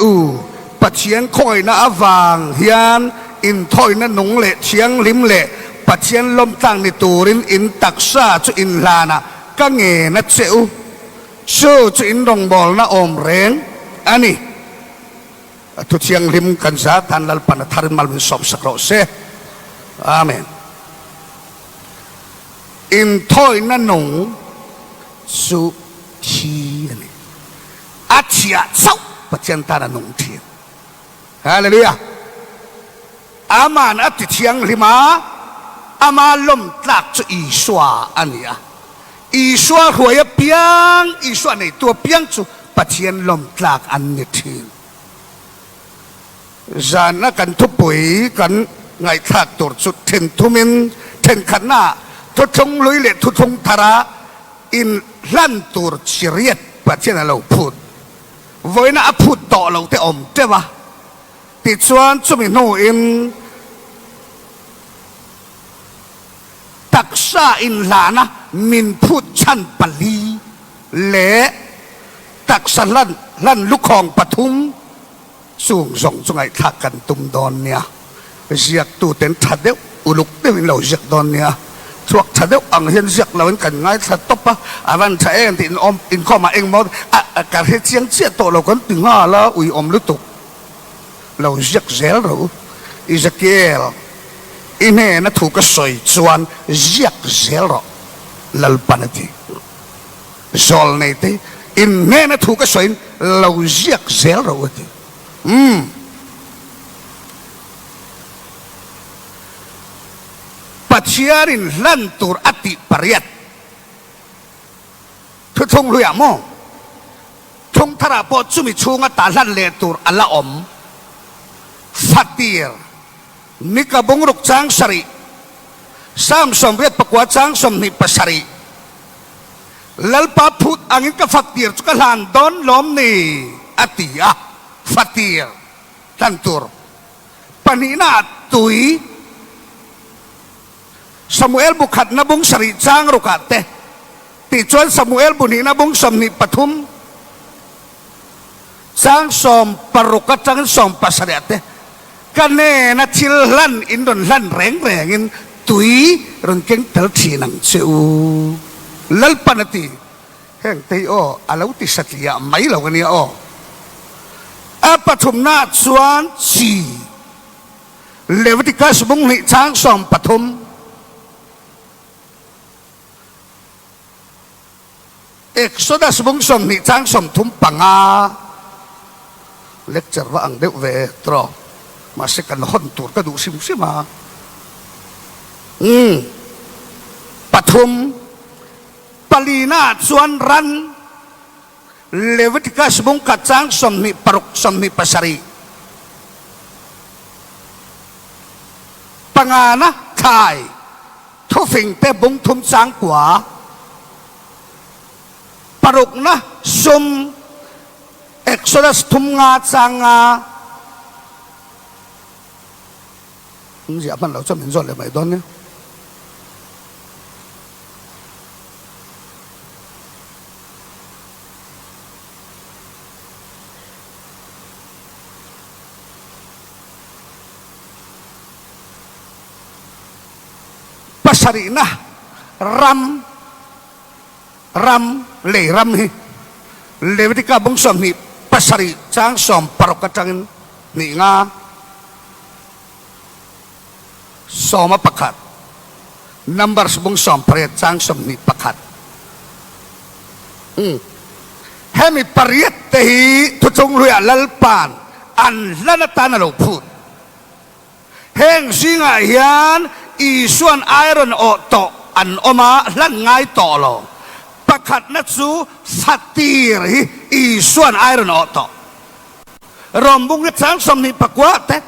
u, Pathian khawngaihna avang hian inthawina nung leh thianghlim leh Pathian lawmtlang ni turin in taksa chu inhlanah ka ngen a che u. Chu chu in rawngbawlna awm reng a ni. A thu thianghlim kan za tan Lalpan a tharin mal min sawmsak rawh se. Amen. Inthawina nung chu thi a ni. A thiah chauh Pathian tan a nung thin. Hallelujah! Aman a ti thianghlim a, ama lawm tlak chu Isua a ni a. Isua hruai apiang, Isua neitu apiang chu Pathian lawm tlak an ni thin. Zana kan thupui kan ngaihthlak tur chu then thumin thenkhatnaah thuthlung hlui leh thuthlung thara inhlan tur chi riat Pathian a lo phut. Vawiina a phut tawh lo te awm teuh a, tichuan chumi hnuin taksa inhlana min phut chhan pali leh taksa hlan hlan lukhawng pathum Chung zawng chu ngaihthlak kan tum dawn nia. Ziaktuten tha deuh, uluk deuhin lo ziak dawn nia. Thluak tha deuh ang hian ziak loin kan ngaithla tawp a, a van tha em tiin awm inkhawmah engmaw a ka hre chiang chiah tawh lo kan ti nghal a, uiawm lutuk lo ziak zel ro. Ezekiel, i hnena thu ka sawi chuan ziak zel rawh, Lalpan a ti. Zawlnei te in hnena thu ka sawiin lo ziak zel ro a ti. Umm. Pathianin hlan tur a tih pariat thuthlung hluiah maw? Thlung tharah pawh chumi chhunga tah hlan leh tur a la awm. Fatir Nika bungruk chang sarih, Psalm 84 chang 27. Lalpa phut angin ka fatir chu ka hlan dawn lawm ni? a ti a, fatir hlan tur pahnihnaah tui Samuel bu khatna bung sarih chang rukah te tih chuan Samuel bu hnihna bung 23 chang 16 atangin 17 ah te Ka hnena thil hlan in rawn hlan reng rengin tui rawn keng tel thin ang che u. Lalpan a ti, Heng te hi aw, a lo ti satliah mai lo a nia aw. A pathumnaah chuan chi, Leviticus bung hnih chang 13. Exodus bung 20 chang 35 lecture va ang deuh ve tawh mahse kan hawn tur ka duh hrim hrim a. Umm pathum palina ah chuan ran Leviticus bung khat chang 26 27 pangana thlai Thufing te bung thum chang kua parukna sum Exodus thum nga chang nga ziah hman lo chuan min zawt leh mai dawn nia. Pasarihna ram ram lei ram hi Levitika bung 27 chang 16 atangin hnih nga sawma pakhat Numbers bung 18 chang 21. Umm hemi pariat te hi thuchung hluiah Lalpa'n an hlan atan a lo phut. Heng zingah hian Isua'n iron awh tawh an awm a, hlan ngai tawh lo. Pakhatna chu fatir hi Isua'n iron awh tawh. Rom bung hi chang 29 ah te,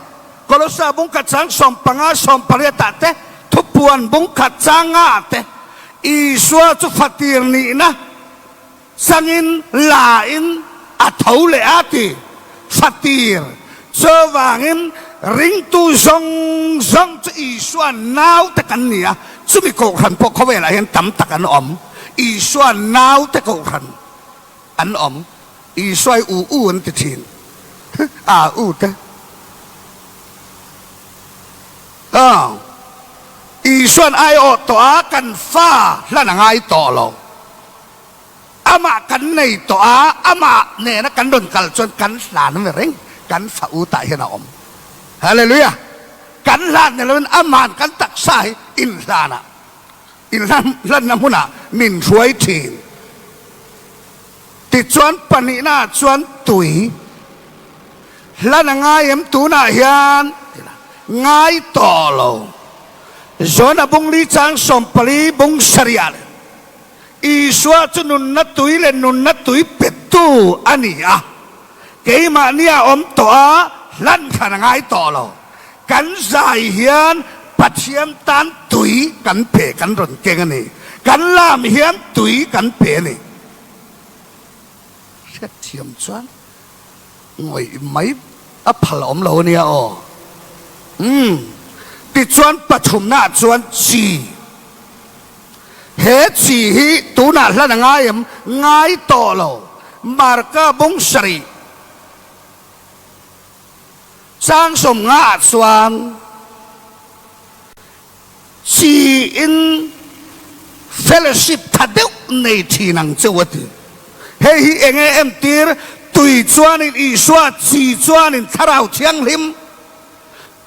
Kolosa bung khat chang 15 18 ah te, Thupuan bung khat chang nga ah te Isua chu fatir nihna Changin la in a tho leh a ti fatir. Chuvangin ringtu zawng zawng chu Isua naute kan ni a, chumi kohhran pawh khawvelah hian tam tak an awm. Isua naute kohhran an awm. Isua hi u u an ti thin. A u te. Aw. Isuan ai awh tawh a, kan fa hlan a ngai tawh lo. Amah kan nei tawh a, amah nena kan rawn kal chuan kan hlan ve reng, kan fa u tah hian a awm. Hallelujah! Kan hlan ni loin ama'n kan taksa hi inhlanah, inhlan hlanna hmunah min hruai thin. Tichuan pahnihnaah chuan tui hlan a ngai em tunah hian ngai tawh lo. John-a bungli chang 14 bung sarih leh Isua chu nunna tui leh nunna tui petu a ni a, keimahni a awm tawh a, hlan hran a ngai tawh lo. Kan zai hian Pathian tan tui kan pe kan rawn keng a ni. Kan lam hian tui kan pe a ni. Hriatthiam chuan ngawih mai a phal awm lo a nia aw. Umm. Tichuan pathumnaah chuan chi. He chi hi tunah hlan a ngai em? Ngai tawh lo. Marka bung sarih chang 50 ah chuan chi in fellowship tha deuh nei thin ang cheu a ti. Hei hi enge entir? Tui chuanin Isua, chi chuanin Thlarau Thianghlim.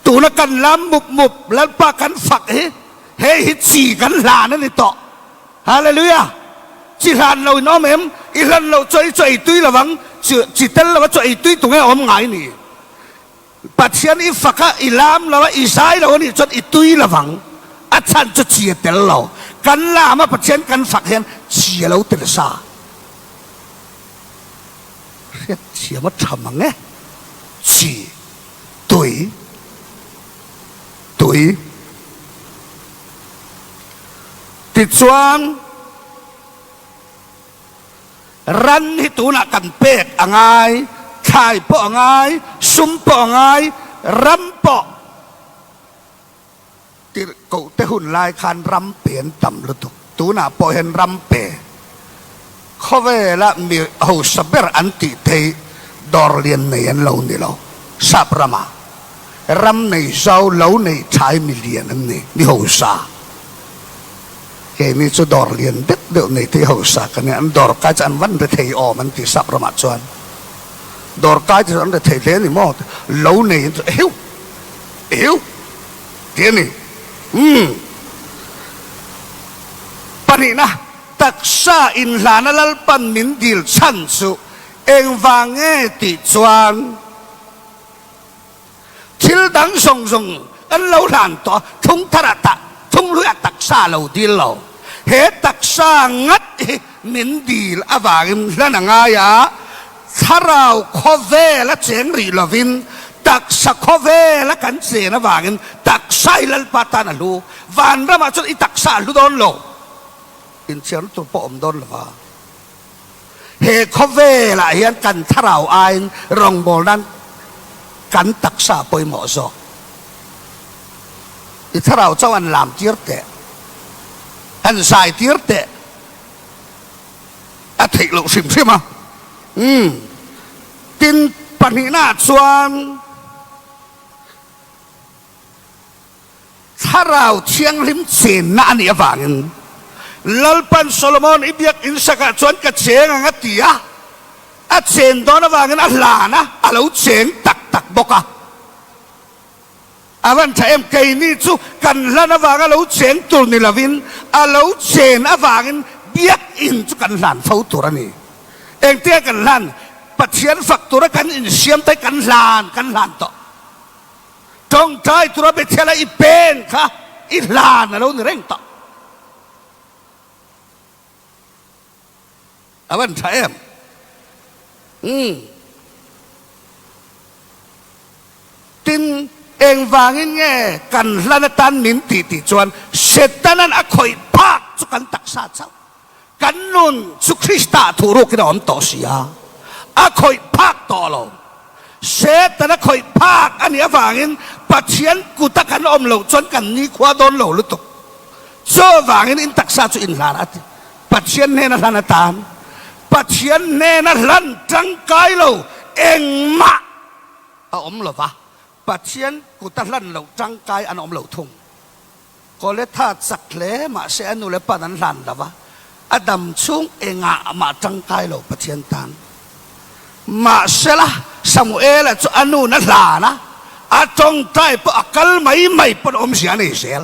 Tuna kan lam mup mup Lalpa kan fak hi hei hi chi kan hlan a ni tawh. Hallelujah! Chi hlan lo in awm em? I hlan loh chuan i chaw ei tui lovang, chi chi tel lova chaw ei tui tunge awm ngai ni? Pathian i fak a, i lam lo a, i zai lo a nih chuan i tui lovang. A chhan chu chi a tel lo. Kan lam a Pathian kan fak hian chi a lo tel sa. Hriatthiam a tha mang e. Chi. Tui tui Tichuan ran hi tunah kan pek a ngai, thlai pawh a ngai, sum pawh a ngai, ram pawh Tirhkohte hun lai khan ram pe an tam lutuk. Tunah pawh hian ram pe khawvela mi hausa ber an tih theih dawr lian nei an lo ni lo. Sap ramah ram nei zau lo nei thai mi lian an ni, mi hausa. Keini chu dawr lian deuh deuh nei thei hausa ka nia, an dawr kai chu an van re thei awm an ti sap ramah chuan. Dawr kai te chu an re thei hle a ni maw? Lo nei an chu heu! Heu! Ti a ni. Umm. Pahnihna, taksa inhlana Lalpan min dil chhan chu engvang nge tih chuan thil dang zawng zawng kan lo hlan tawh a, thlung tharah tah, thlung hluiah taksa lo dil lo. He taksa ngat hi min dil avangin hlan a ngai a, Thlarau khawvela cheng rih lovin taksa khawvela kan chen avangin taksa i Lalpa tan a hlu. Vanramah chuan i taksa a hlu dawn lo. Inchhiarna tur pawh a awm dawn lova. He khawvelah hian kan thlarau aiin rawngbâwl nan kan taksa a pawimawh zawk. I thlarau chauh an lam tir teh, an zai tir teh. A theih loh hrim hrim a. Umm. Tin, pahnihnaah chuan Thlarau Thianghlim chenna a nih avangin Lalpan Solomon i biakinn sakah chuan ka cheng ang a ti a, a chen dawn avangin a hlan a, a lo cheng tak tak bawk a. A van tha em? Keini chu kan hlan avanga lo cheng tur ni lovin a lo chen avangin biakinn chu kan hlan fo tur a ni. Engtia kan hlan? Pathian fak tura kan insiam te kan hlan kan hlan tawh. Tawngtai tura Bethel-a i pen kha i hlan a lo ni reng tawh. A van tha em? Umm. Tin, engvangin nge kan hlan atan min tih tih chuan Setanan a khawih phak chu kan taksa chauh. Kan nun chu Krista thuh rukin a awm tawh si a, a khawih phak tawh lo. Setan a khawih phak a nih avangin Pathian kuta kan awm loh chuan kan nikhua dawn lo lutuk. Chuvangin in taksa chu inhlan a ti. Pathian hnena hlan atan Pathian hnena hlan tangkai lo engmah. a awm lo va, Pathian kuta hlan loh tangkai an awm lo thung. Koletha chak hle mahse a nu leh pa'n an hlan lo va, a dam chhung engah mah tangkai lo Pathian tan. Mahsela Samuela chu a nu'n a hlan a, a tawngtai pawh a kal mai mai pawn awmzia a nei zel.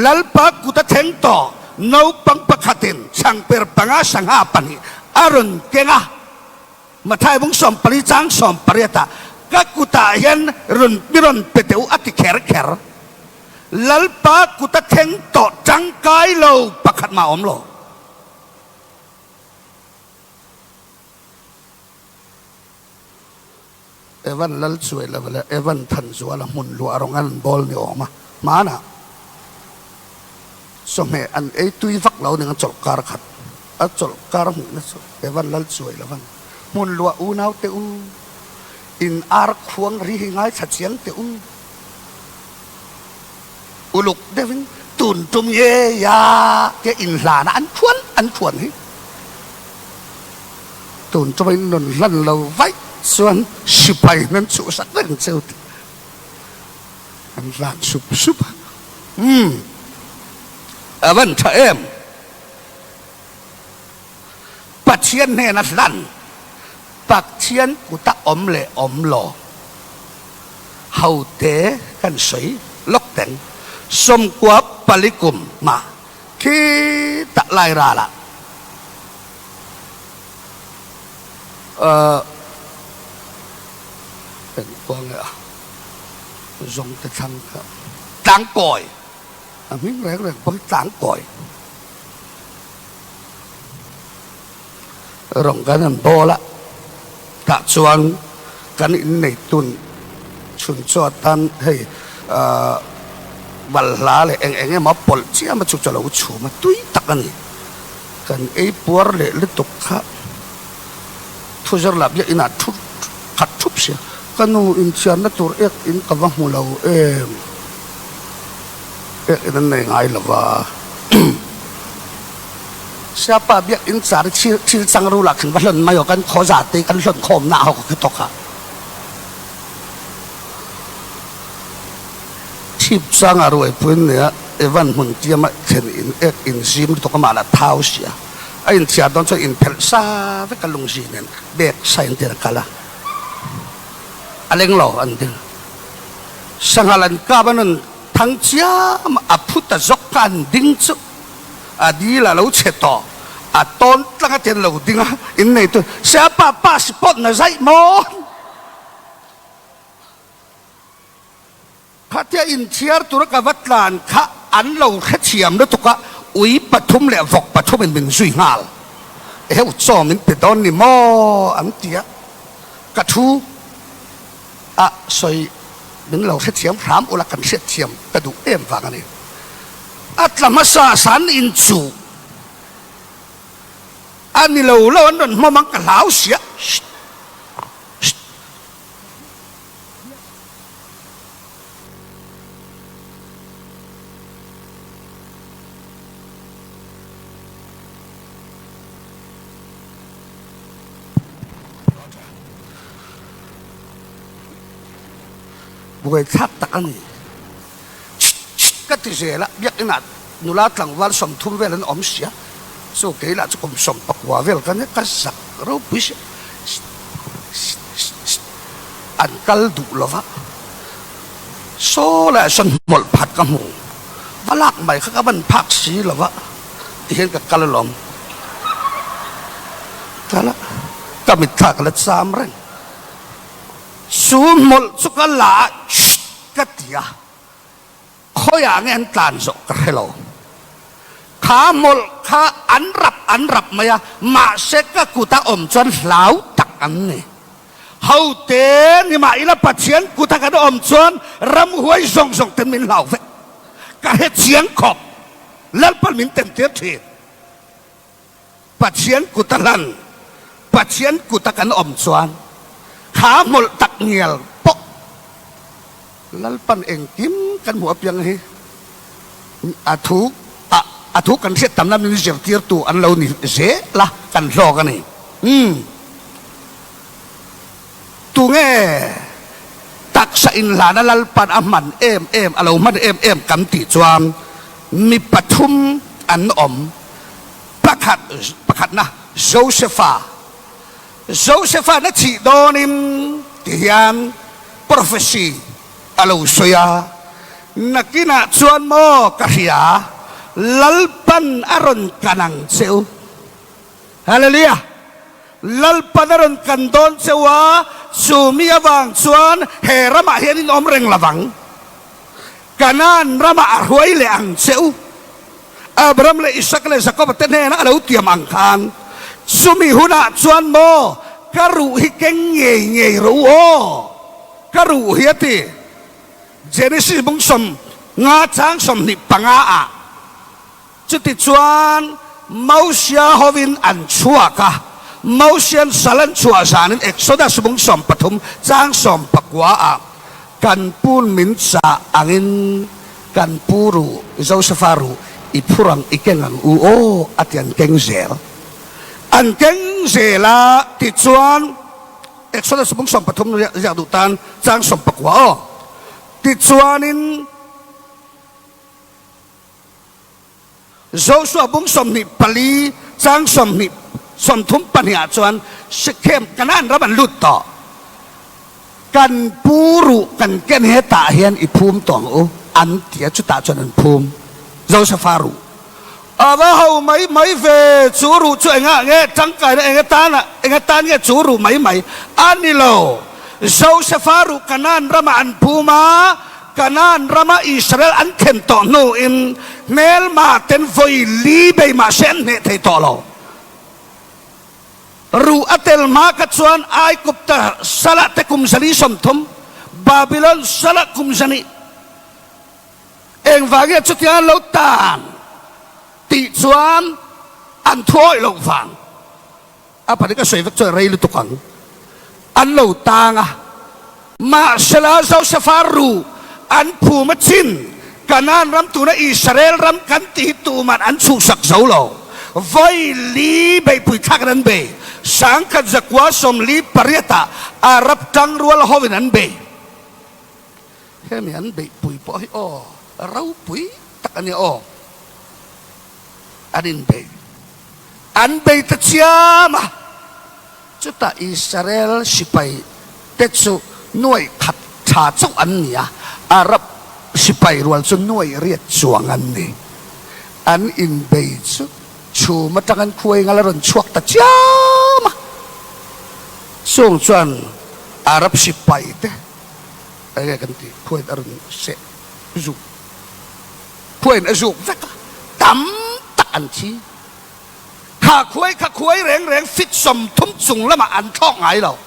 Lalpa kut a thleng tawh, naupang pakhatin chhangper panga sangha pahnih a rawn keng a, Mathai bung 14 chang 18 ah ka kutah hian rawn mi rawn pe teh u a ti kher kher. Lalpa kut a thleng tawh tangkai lo pakhat mah a awm lo. Evan Lalchuailova leh Evan Thanzuala hmun luah rawng an bawl ni awm a, hmanah chawhmeh an ei tui vak lo ning a chawlh kar khat a chawlh kar hmuhna chu Evan Lalchuailova'n hmun luah unau teh u, in ar khuang ri hi ngaithla chiang teh u, uluk deuhin tun tum nge ya tia inhlana an khuan an khuan hi. Tun chawpa in rawn hlan lo vaih chuan sipai in an chhuhsak reng cheu tih an hlan sup sup a. Umm a van tha em? Pathian hnena hlan, Pathian kuta awm leh awm lo hote kan sawi lawk teng 90 palikum mah khitah lai ralah Ahh engkuang nge a zawng te thlang kha tlangkawi a hming reng reng pawh hi tlangkawi rawng kan han bawl a tah chuan kan innei tun chhun chaw atan hei ahh balhla leh eng eng emaw a pawlh chiam a chu chu a lo chhum a tui tak a ni. Kan ei puar leh lutuk kha thuzar lah biak inah thu khat thup sia. Ka nu inthiarna tur ek in ka va hmu lo em? Ek in an nei ngai lo va. Siapa biak in char thil chang ru lah khan va hlawn mai aw, kan khaw za te kan hlawn khawm na ho ka khi tawk a. Chhip changa ruaipui nia Evan hmun tiama thlen in ek in zim lutuk amah lah thau sia. A inthiar dawn chuan inphelh sa vek a lungzi nen bag sa in tir a kal a. A leng lo an ding. Sanghal an kap a nun thang chiam a phu ta zawk kha an ding chu a dil a lo chhe tawh. A tawn tlang a tian lo ding a inneitu Siapa passport na zaih maw? Khatia inthiar tura ka va tlan kha an lo hrethiam lutuk a, ui pathum leh vawk pathumin min zui nghal. Eheu chaw min pe dawn ni maw an ti a, ka thu a sawi min lo hrethiam hram ula kan hriatthiam ka duh em vang a ni. A tla hmasa san inchuh a ni lo lo an rawn hmawm ang ka hlau sia. Buaithlak tak a ni. Ka ti zel a, biakinah nula tlangval 30 vel an awm sia, chu kei lah chu kum 19 vel ka nia, ka zak ropui sia. An kal duh lo va, saw leh sawn hmawlh phat ka hmu, va lak mai kha ka van phak si lo va ti hian ka kal alawm. Kal a, ka mitthla ka la cham reng. Chu hmawlh chu ka la a, ka ti a. Khawiah nge an tlan zawh ka hre lo. Kha mawlh kha an rap an rap mai a, mahse ka kuta awm chuan hlau tak an ni. Hote ni mah ila Pathian kuta kan awm chuan ramhuai zawng zawng ten min hlau vek. Ka hre chiang khawp. Lalpan min tem tir thin. Pathian kuta hlan, Pathian kuta kan awm chuan kha hmawlh tak ngial pawh Lalpan engkim kan hmuh apiang hi a thu a a thu kan hriat tam lamin zirtirtu an lo ni zel a, kan hlawk a ni. Umm. Tunge taksa inhlana Lalpan a hman em em, a lo hman em em kan tih chuan mi pathum an awm. Pakhat, pakhatna Josefa. Josefa na thih dawnin ti hian prophecy a lo sawi a, Nakinah chuan maw ka hria, Lalpan a rawn kan ang che u. Hallelujah! Lalpan a rawn kan dawn che u a, chu mi avang chuan he ramah hian in awm reng lo vang. Kanaan ramah a hruai leh ang che u. Abraham leh Isak leh Jakoba te hnenah a lo tiam ang khan, chumi hunah chuan maw ka ruh hi keng ngei ngei rawh u aw, ka ruh hi a ti. Genesis bung 50 chang 25 ah. Chutichuan Mosia hovin an chhuak a, Mosian sal an chhuah zanin Exodus bung 13 chang 19 ah kan pun min chah angin, Kan pu ru, Josefa ru, i phur ang, i keng ang u aw, a ti an keng zel. An keng zel a, tichuan, Exodus bung 13 ziak duh tan chang 19 aw. Tichuanin, Joshua bung 24 chang 20 32 ah chuan Shechem, Kanaan ram an lut tawh. Kan pu ruh kan ken hetah hian i phum tawh ang u, an ti a, chutah chuan an phum Josefa ruh. A va ho mai mai ve, chu ruh chu engah nge tangkaina eng atana eng atan nge chu ruh mai mai a ni lo. Josefa ruh Kanaan ramah an phum a, Kanaan rama Israel an thlen tawh hnuin hmelma ten vawi li bei mah se an hneh thei tawh lo. Ruh a tel hma kha chuan Aigupta salah te kum 130, Babylon salah kum 200. Engvangin chutiang an lo tan tih chuan an thuawih loh vang. A pahnih ka sawi vek chuan rei lutuk ang. An lo tang a. Mahsela Josefa ru an phum a chin, Kanaan ram tuna Israel ram kan tih hi tuman an chhuhsak zo lo. Vawi li beihpui thlakin an bei. 1948 ah Arab tangrual hovin an bei. Hemi an beihpui pawh hi aw ropui tak a nia aw. An inbei. An bei ta chiam a. Chutah Israel sipai te chu nuaih khat tha chauh an ni a, Arab sipai rual chu nuaih riat chuang an ni. An inbei chu chhum atang an khuai ngal a rawn chhuak ta chiam a. Chung chuan Arab sipai te enge kan tih khuain a rawn seh zuk khuain a zuk vek a, tam tak an thi. Kha khuai kha khuai reng reng fit 30 chung lamah an thlawk ngai lo.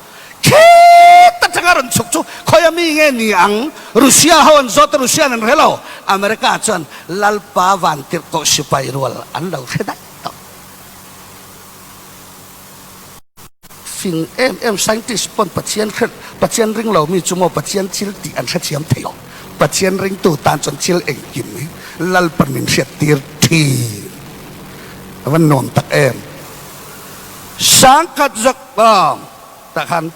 Khit atanga rawn chhuk chu khawia mi nge ni ang? Russia ho an zawt a, Russia an hre lo. America chuan Lalpa vantirhkoh sipai rual an lo hre daih tawh. Fing em em scientist pawn Pathian hre Pathian ring lo mi chu maw Pathian thil tih an hrethiam thei lo. Pathian ringtu tan chuan thil engkim hi Lalpan min hriat tir thin. A van nuam tak em. 1000 zak tah khan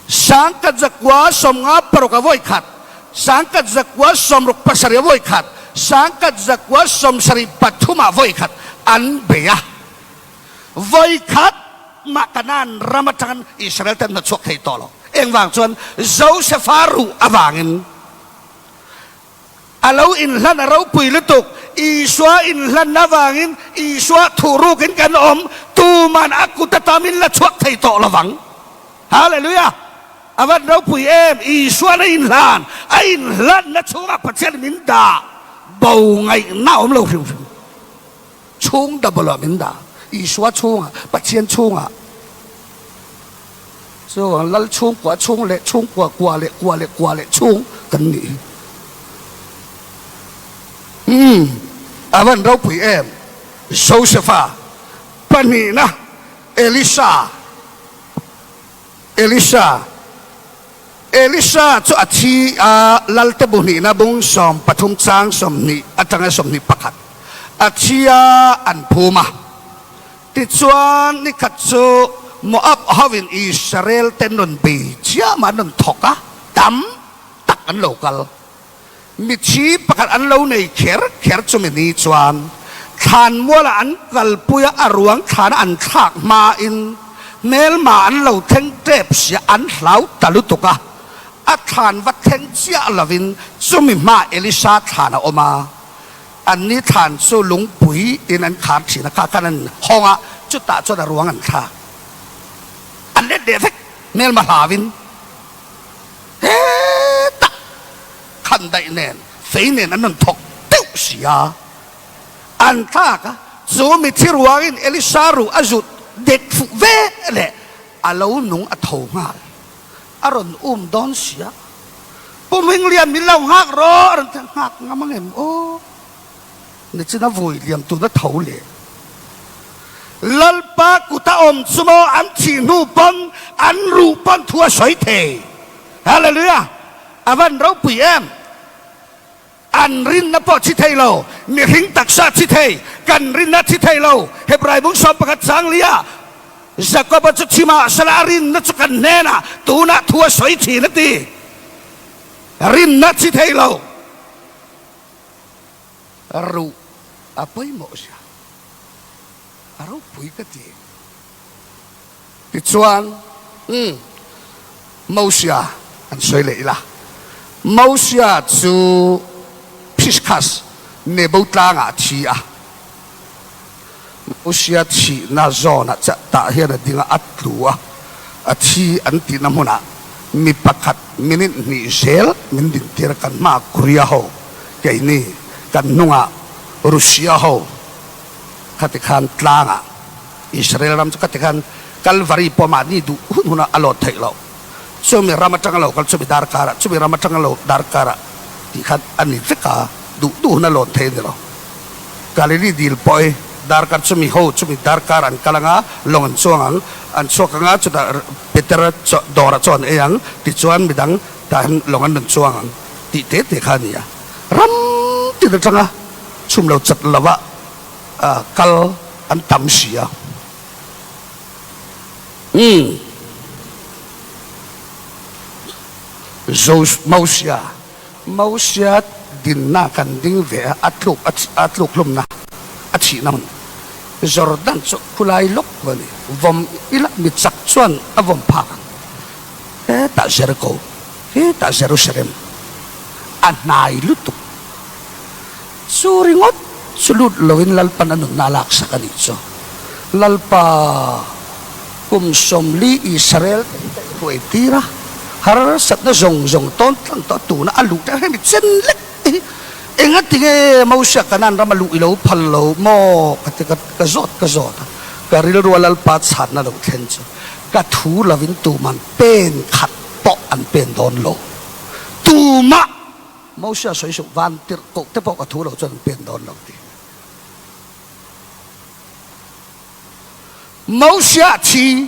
1956 a vawi khat, 1967 a vawi khat, 1973 ah vawi khat an bei a. Vawi khat mah Kanaan ram atangin Israel te an hnawtchhuak thei tawh lo. Engvang chuan Josefa ruh avangin a lo inhlan a ropui lutuk. Isua inhlan avangin Isua thuhrukin kan awm, tuman a kut ata min la chhuak thei tawh lovang. Hallelujah! A van ropui em! Isuan a inhlan, a inhlanna chhungah Pathian min dah bo ngaihna awm lo hrim hrim. Chhung double ah min dah. Isua chhungah, Pathian chhungah. Chuvang Lal chhungkua chhung leh chhungkua kua leh kua leh kua leh chhung kan nih hi. Umm, a van ropui em. Josepha pahnihna Elisa. Elisa. Elisa chu a thi a, Lalte bu hnihna bung 13 chang 20 atanga 21 a thi a an phum a. Tichuan nikhat chu Moab hovin Israel te an rawn bei chiam a, an rawn thawk a, tam tak an lo kal. Mithi pakhat an lo nei kher kher chumi ni chuan thlanmualah an kalpui a, a ruang thlana an thlak hmain hmelma an lo thleng tep sia an hlau ta lutuk a, a thlan va thleng chiah lovin chumi hmaah Elisa thlan a awm a, anni thlan chu lungpui in an khar thin a, kha khan an hawng a, chutah chuan a ruang an thlak. An let leh vek hmelma hlauin. Hetah khandaih nen fei nen an rawn thawk deuh si a, an thlak a, chu mithi ruangin Elisa ruh a zut dek fuh ve leh a lo nung a tho nghal, a rawn um dawn si a, Pu Hminglian min lo nghak rawh a rawn ti a, nghak ngam ang em aw? Nichin a vui liam tuna tho leh Lalpa kuta awm chu maw an thih hnu pawn an ruh pawn thu a sawi thei. Hallelujah! A van ropui em! An rinna pawh thi thei lo, mihring taksa thi thei, kan rinna thi thei lo. Hebrai bung 11 chang lia Jakoba chu thi mahsela a rinna chu kan hnenah tunah thu a sawi thin a ti. Rinna thi thei lo. Ruh a pawimawh zia a ropui ka ti. Tichuan, umm, Mosia an sawi leh ila. Mosia chu Phiskhas Nebo tlangah a thi a. Mosia thihna zawnah chiah tah hian a ding a, a tlu a, a thi an tihna hmunah mi pakhat minute hnih zel min dintir a, kan hmaah Korea ho, keini kan hnungah Russia ho khati khan tlangah Israel ram chu khati khan Kalvari pawh mahni duh hun hunah a lawt theih loh. Chumi ram atanga lo kal chumi darkarah, chumi ram atanga lo darkarah tih khan a ni vek a, duh duh hun a lawn thei a ni lo. Galili dil pawh hi darkar chumi ho chumi darkar an kal anga lawng an chuang ang, an chhuak anga chutah Petera dawrah chuan an ei ang tichuan midang tah hian lawng an rawn chuang ang tih te te kha a ni a. Ram tin atanga chhum lo chat lova kal an tam si a. Umm. Mosia, Mosia dinna kan ding ve a, a tluk a tluk hlumna, a thihna hmun. Jordan chu khulai lawk ku a ni. Vawm ila mi chak chuan a vawm phak ang. Hetah Jericho, hetah Jerusalem a hnai lutuk. Chu ringawt chu lut loin Lalpan a nunna a laksak a nih chu. Lalpa, kum 40 Israel te hi ka i hruai tir a, harsatna zawng zawng tawn tlang tawh a tuna a luh te hemi chen lek te hi engati nge Mosia Kanaan rama luh i lo phal lo maw ka ti ka zawt ka zawt a, ka rilrua Lalpa chhanna lo thlen chu ka thu lovin tuman pen khat pawh an pen dawn lo. Tumah! Mosia sawi suh, van tirh koh te pawh ka thu lo chuan an pen dawn lo ti. Mosia a thi,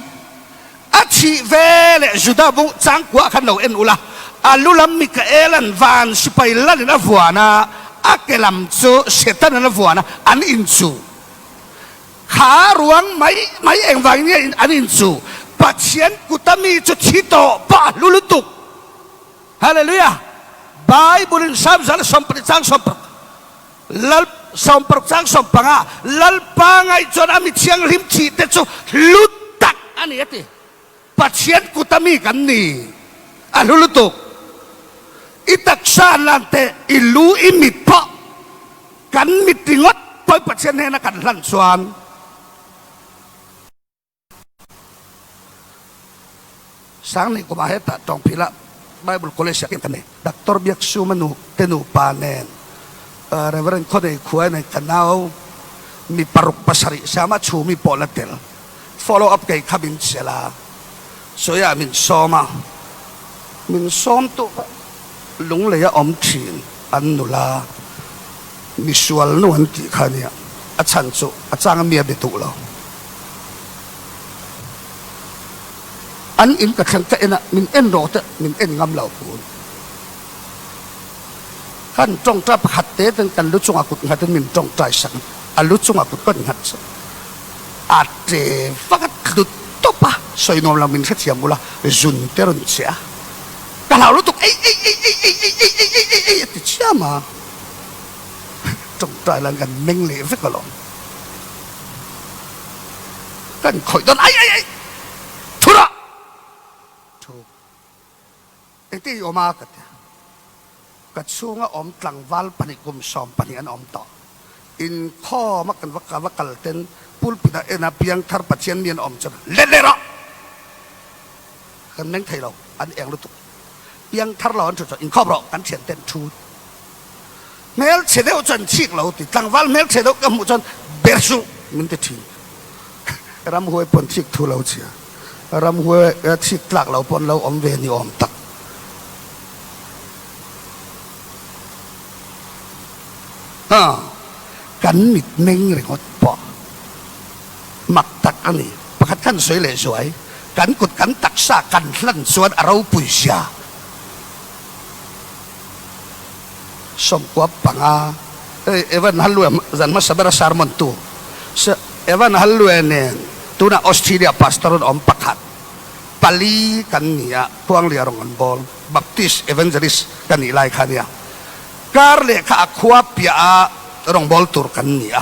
a thih ve leh Juda bung changkua khan lo en ula, a lu lam Mikael-a'n van sipai lalin a vuan a, a ke lam chu Satan-a'n a vuan a, an inchuh. Kha ruang mai mai engvangin nge an inchuh? Pathian kuta mi chu thi tawh pah a hlu lutuk. Hallelujah! Bible in Psalm 120 chang 16 Lal 16 chang 15 Lalpa ngaih chuan a mi thianghlim thih te chu hlu tak a ni a ti. Pathian kut a mi kan ni a hlu lutuk. I taksa an lan te i lu i mit pawh kan mit ringawt pawh Pathian hnena kan hlan chuan Sangni kumah hetah tawngphila Bible College ah kan nei. Doctor Biaksuma nu te nupa nen Reverend Khawnei Khuai nen ka nau mi paruk pasarih siama chhumi pawh la tel. Follow up kei kha min chelh a, sawiah min sawm a, min sawm tu kha lunglei a awm thin an nula. Misual nu an tih kha ania, a chhan chu a chang a mi a be duh lo. An in ka thleng ka en a, min en rawh te min en ngam lo fur. Kan tawngtai pakhat te ten kan lu chungah kut nghat in min tawngtai sak a, a lu chungah kut ka nghat chu a tle vak a tlu tawp a. Sawi nuam lo min hrethiam ula, zun te rawn che a, ka hlau lutuk ei ei ei ei ei ei ei ei ei ei ei a ti chiam a, tawngtai lan kan meng leh vek alawm. Kan khawih dawn ai ai ai thu rawh thu engtin i awm a ka ti a, ka chhunga awm tlangval pahnih kum 12 an awm tawh. Inkhawm a kan va ka va kal ten pulpit ah en a piangthar Pathian mi an awm chuan let leh rawh! Kan meng thei lo, an eng lutuk. Piangthar lo an thu chuan inkhawm rawh kan thian ten thu. Hmelchhe deuh chuan chhik lo ti, tlangval hmelchhe deuh ka hmuh chuan ber suh min ti thin. Ramhuai pawn chhik thu lo chhia, ramhuai chhik tlak lo pawn lo awm ve ni awm tak. Haa, kan mit meng ringawt pawh mak tak a ni. Pakhat khan sawi leh zuai, kan kut kan taksa kan hlan chuan a ropui zia. 95, hei Evan Hallue zan hmasa bera sermon tu, Evan Hallue nen tunah Australia pastor an awm pakhat, pali kan ni a, Khuanglia rawng an bawl, Baptist Evangelist ka nih lai kha nia. Kar leh kha a khua piah a rawngbâwl tur kan ni a,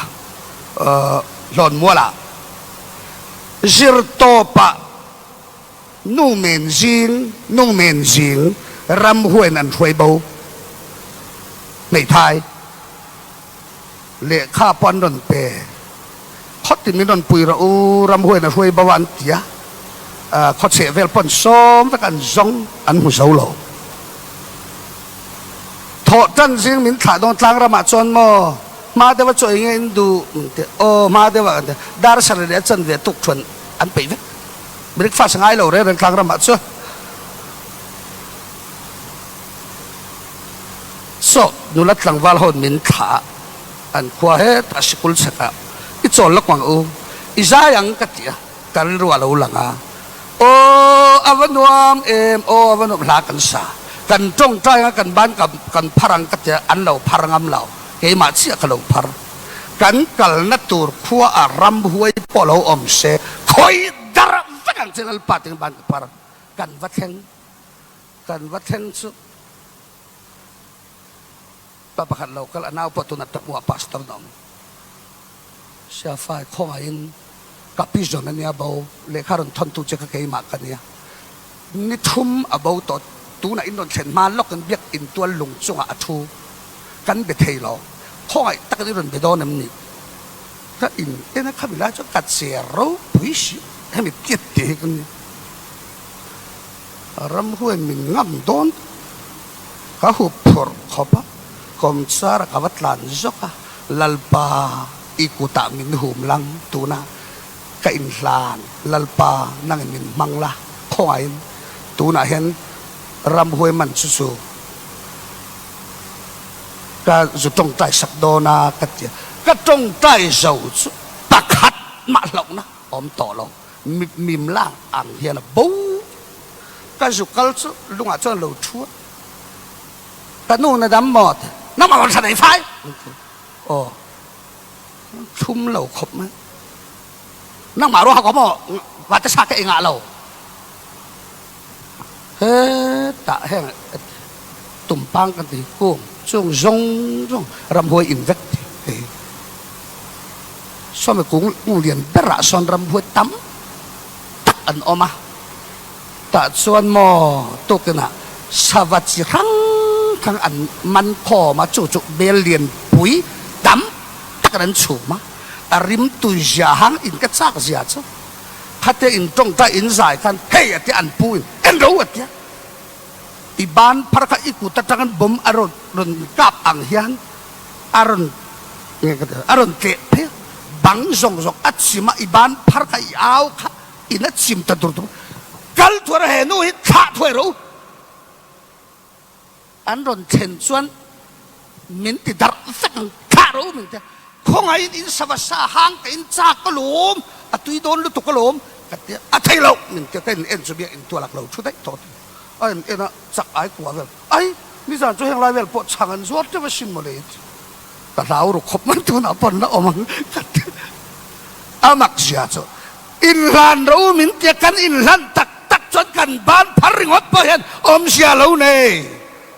Hlawnmualah zirtawpah nu men zing, nu men zing ramhuain an hruai bo hmeithai lehkha pawh an rawn pe. Khawtin min rawn pui rawh u, ramhuain a hruai bo a an ti a, khawchheh vel pawh an sawm vek a, an zawng an hmu zo lo. Thawh tan zing min thlah dawn tlang ramah chuan maw hma deuha chaw eng nge in duh min ti aw hma deuha kan ti dar sarih leh a chanve tuk thuan an peih vek breakfast a ngai lo reng reng tlang ramah chuan saw nula tlangval ho min thlah a an khua hetah sikul chhekah i chawl lawk ang u i zai ang ka ti a. Ka rilru a lo lang a, Aw, a va nuam em, aw, a va nuam, hla kan sa. Kan tawngtai anga kan ban kan phar ang ka tia, an lo phar ngam lo, keimah chiah ka lo phar. Kan kalna tur khua a ramhuai pawh lo awm se, khawi dar vek ang che Lalpa tiin ban ka phar. Kan va thleng, kan va thleng chu pa pakhat lo kal a nau pawh tunah Tapua pastor na awm. Siafai khawngaihin ka pi zawn a nia bo, lehkha rawn thawntu che kha keimah ka nia. Ni thum a bo tawh, tunah in rawn thlen hma lawkin biak intual lung chungah a thu. Kan be thei lo, khawngaih takin i rawn be dawn em ni? Ka in en a, khami lai chuan ka che ropui si, hemi tiat tih hi ka nia. Ramhuai min ngam dawn ka hup phurh khawp a, kawmchar ka va tlan zawk a, Lalpa i kutah min hum lang tuna ka inhlan, Lalpa nangin min hmang la, khawngaihin tunah hian ramhuai man chu chu ka zu tawngtai sak dawn a ka ti a, ka tawngtai zo chu pakhat mah hlauhna awm tawh lo. Mim lang ang hian a bo. Ka zu kal chu lungah chuan lo thu a, ka nu na dam maw ti, nangmah rawn hran ei fai min ti. Aw, thlum lo khawp mai. Nangmah ruah ko maw vate sa ka ei ngah lo. Hetah heng tumpang kan ti kung chung zawng zawng ramhuai in vek ti hei. Sawmi kung lian berah sawn ramhuai tam tak an awm a, tah chuan maw tukinah sava chi hrang hrang an man khawm a, chu chu bel lian pui tam tak an chhum a, a rim tui zia hang in ka chak zia chu khatia in tawngtai in zai khan hei a tia an pu in en ro a tia i ban phar kha i kut atangin bomb a rawn rawn kap ang hian A rawn nge ka ti a rawn tleh phei a, bang zawng zawng a chim a, i ban phar kha i au kha in a chim ta dur dur. Kal thuar a he nu hi thlah thuai rawh u. An rawn thlen chuan min ti darh vek ang, thlah rawh u min ti a. Khawngaihin in sava sa hang ka in chak ka lawm, a tui dawn lutuk a lawm ka ti a, a thei loh min ti a, ka in en chu biak intual ak lo thu daih tawh a ti. A in en a, chak ai kua vel. Ai, nizan chu heng lai vel pawh chhang an zuar teuh asin mawle i ti. Ka hlau ru khawp mai tunah pawn la awm ang ka ti. A mak zia chu. Inhlan ro min tia kan inhlan tak tak chuan kan ban phar ringawt pawh hian awmzia lo nei.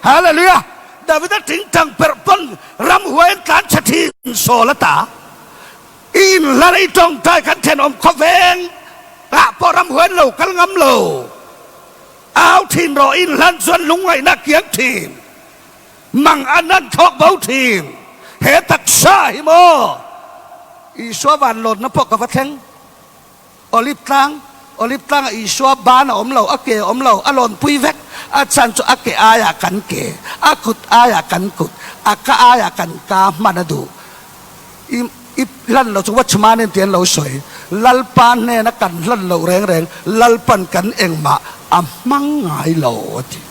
Hallelujah! Davida tingtang perh pawn ramhuai an tlan chhe thin sawl a ta. I inhlan a i tawngtai kan thenawm khawveng ah pawh ramhuai an lo kal ngam lo. Au thin rawh i inhlan chuan lungngaihna a kiang thin. Mang an an thlawk bo thin. He taksa hi maw Isua van lawnna pawh ka va thleng. Olive tlang, Olive tlangah Isua ban a awm lo, a ke a awm lo, a lawnpui vek. A chhan chu a ke aiah kan ke, a kut aiah kan kut, a ka aiah kan ka hman a duh. I i hlan lo chu watchman in ti an lo sawi. Lalpa hnena kan hlan loh reng reng Lalpan kan engmah a hmang ngai lo a ti.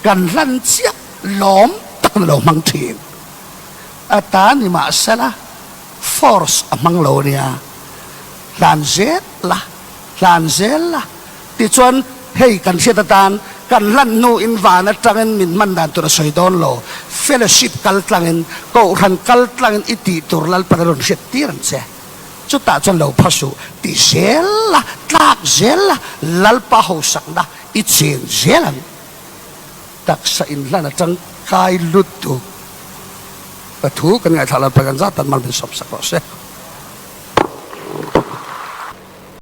Kan hlan chiah lawm tak na lo hmang thin. A ta ni mahsela force a hmang lo nia. Hlan zel la, hlan zel la. Tichuan hei kan hriat atan kan hlan hnu in van atangin min hman dan tur a sawi dawn lo. Fellowship kal tlangin, kohhran kal tlangin i tih tur Lalpan a rawn hriat tir ang che. Chutah chuan lo pha suh, ti zel la, tlak zel la, Lalpa hosakna I chen zel ang. Taksa inhlan atang kai lut tu ka thu kan ngaihthlah lo, Pathian zat tan mal min sawmsak rawh se.